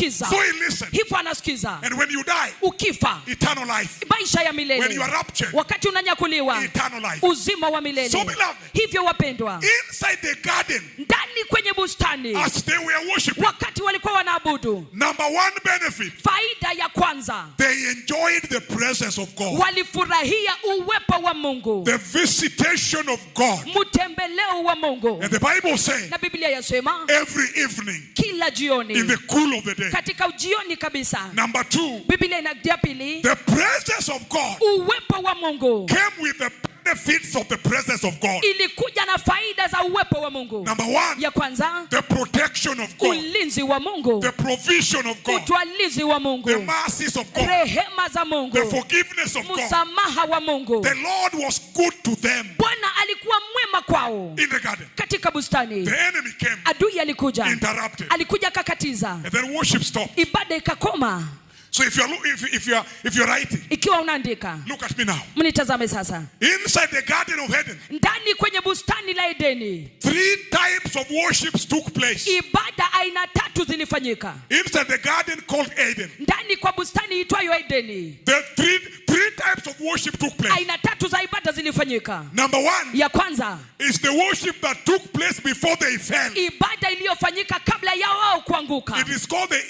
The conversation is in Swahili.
anasikiza. So he listened. Hivyo anasikiza. And when you die, Ukifa, eternal life. Maisha ya When milele. you are raptured, Wakati unanyakuliwa, eternal life. Uzima wa milele. So, beloved, Hivyo wapendwa, inside the garden, ndani kwenye bustani, as they were worshiping, wakati walikuwa wanaabudu, number one benefit, faida ya kwanza, they enjoyed the presence of God, walifurahia uwepo wa Mungu, the visitation of God. Mtembeleo wa Mungu. And the Bible says, Na Biblia yasema every evening, kila jioni, in the cool of the day. Katika jioni kabisa. Number two, Biblia ina ya pili, the presence of God uwepo wa Mungu came with the benefits of the presence of God. Ilikuja na faida za uwepo wa Mungu. Number one, Ya kwanza, the protection of God, ulinzi wa Mungu, the provision of God, utwalizi wa Mungu, the mercies of God, rehema za Mungu, the forgiveness of God. Msamaha wa Mungu. The Lord was good to them Bwana alikuwa mwema kwao in the garden. Katika bustani. The enemy came, Adui alikuja, interrupted, alikuja akakatiza, and then worship stopped. Ibada ikakoma. So if you're writing, Ikiwa unaandika, look at me now. Mnitazame sasa. Inside the Garden of Eden, Ndani kwenye bustani la Edeni, three types of worships took place. Ibada aina tatu zilifanyika. Inside the garden called Eden, Ndani kwa bustani itwayo Edeni, the three types of worship took place. Aina tatu za ibada zilifanyika. Number one Ya kwanza, is the worship that took place before they fell. Ibada iliyofanyika kabla ya wao kuanguka. It is called the